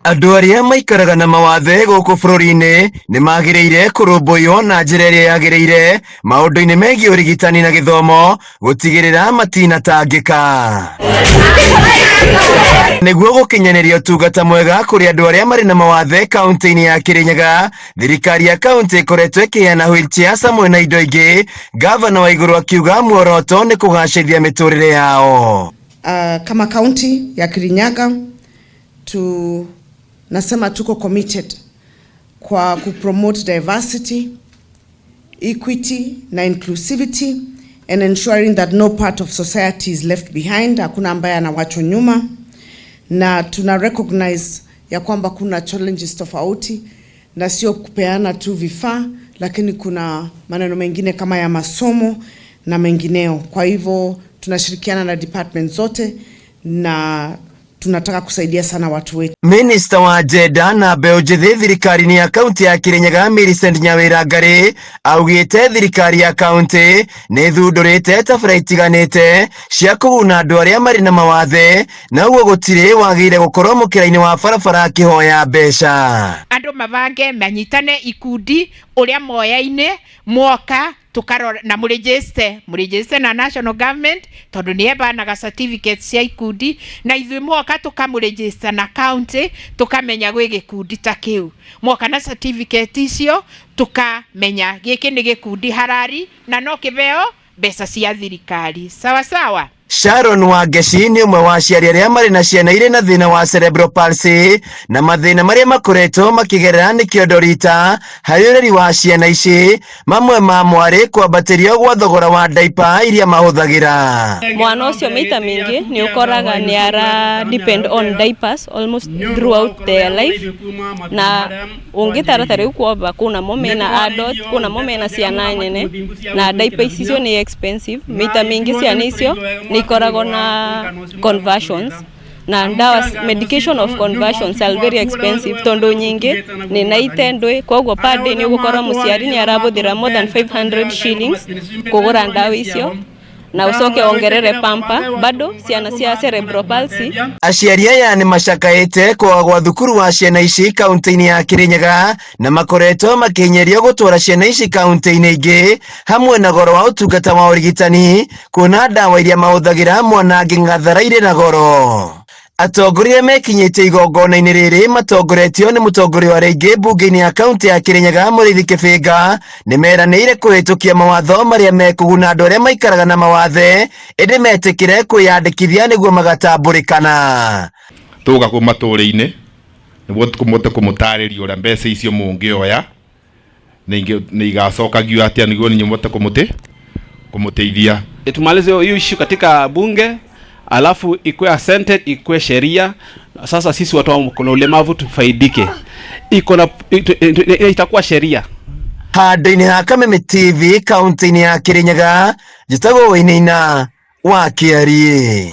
Andũ arĩa maikaraga na mawathe gũkũ bũrũri-inĩ nĩ magĩrĩire kũrũmbũiyo na njĩra ĩrĩa yagĩrĩire maũndũ-inĩ megiĩ ũrigitani na gĩthomo gũtigĩrĩra matinatangĩka. Nĩguo gũkinyanĩria ũtungata mwega kũrĩ andũ arĩa marĩ na mawathe kaunti-inĩ ya Kirinyaga, thirikari ya kaunti ĩkoretwo ĩkĩheana wheelchairs hamwe na indo ingĩ, gavana wa igũrũ akiuga muoroto nĩ kũgacĩrithia mĩtũrĩre yao. Kama kaunti ya Kirinyaga tunasema tuko committed kwa kupromote diversity, equity na inclusivity and ensuring that no part of society is left behind. Hakuna ambaye anawachwa nyuma, na tuna recognize ya kwamba kuna challenges tofauti na sio kupeana tu vifaa, lakini kuna maneno mengine kama ya masomo na mengineo. Kwa hivyo tunashirikiana na department zote na tunataka kusaidia sana watu wetu. Minista wa Gender na mbeũ njĩthĩ thirikari-inĩ ya kaunti ya Kirinyaga Millicent Nyawĩra Ngarĩ augĩte thirikari ya kaunti nĩ ĩthundũrĩte tabarĩra itiganĩte cia kũguna andũ arĩa marĩ na mawathe na ũguo gũtirĩ wagĩrĩire gũkorwo mũkĩra-inĩ wa barabara akĩhoya mbeca. Andũ mabange manyitane ikundi ũrĩa moyaine mwoka tukarora na mũregister na national government tondu nĩ ebanaga certificates cia ikundi, na ithuĩ mwoka tukamũregister na county, tukamenya gwĩ gĩkundi ta kĩu. Mwoka na certificate icio, tukamenya gĩkĩ nĩ gĩkundi harari na no kĩheo mbeca cia thirikari, sawa sawa. Sharon Wangeci nĩ ũmwe wa aciari arĩa marĩ na ciana irĩ na thĩna wa cerebral palsy na mathĩna marĩa makoretwo makĩgerera nĩ kĩondo rita harĩ ũreri wa ciana ici, mamwe ma mwarĩ kwambatĩrio gwa thogora wa diaper iria mahũthagĩra. Mwana ũcio maita maingĩ nĩ ũkoraga nĩ ara depend on diapers almost throughout their life, na ũngĩtara ta rĩu kwamba kwĩna mo mena adult, kwĩna mo mena ciana nene, na diaper icio nĩ expensive. Maita maingĩ ciana icio nĩ ikoragwo na convulsions, na ndawa, medication of convulsions are very expensive tondu nyingĩ nĩ 90 ndwĩ. Koguo per day nĩ ũgũkora mũciari nĩ arabũthĩra more than 500 shillings kũgũra ndawa icio, na ucoke wongerere pamper bado ciana cia cerebral palsy. Aciari aya nĩ macakaĩte kwaga gwa thukuru wa ciana ici kaunti-inĩ ya Kirinyaga na makoretwo makĩhinyĩrĩrio gũtwara ciana ici kaunti-inĩ ingĩ, hamwe na goro wa ũtungata wa ũrigitani, kuona ndawa iria mahũthagĩra mwana angĩng'athara irĩ na goro. Atongoria mekinyĩtie igongona-inĩ rĩrĩ matongoretio nĩ mũtongoria wa rĩngĩ mbunge-inĩ ya kaunti ya Kirinyaga Mũrĩithi Kĩbĩnga nĩ meranĩire kũhĩtũkia mawatho marĩa mekũguna andũ arĩa maikaraga na mawathe, ĩndĩ metĩkĩre kwĩyandĩkithia nĩguo magatambũrĩkana. Tũga kũ matũũra-inĩ nĩguo tũmote kũmũtarĩria ũrĩa mbeca icio mũngĩoya nĩ igacokagio atĩa nĩguo ninyi mũhote kũmũteithia. Tumalize hiyo issue katika bunge, alafu ikuwe assented, ikuwe sheria. Sasa sisi watu wa na ulemavu tufaidike, iko na itakuwa sheria. Handũ-inĩ ha Kameme TV kaunti-inĩ ya Kirinyaga, njĩtagwo Wainaina wa Kĩariĩ.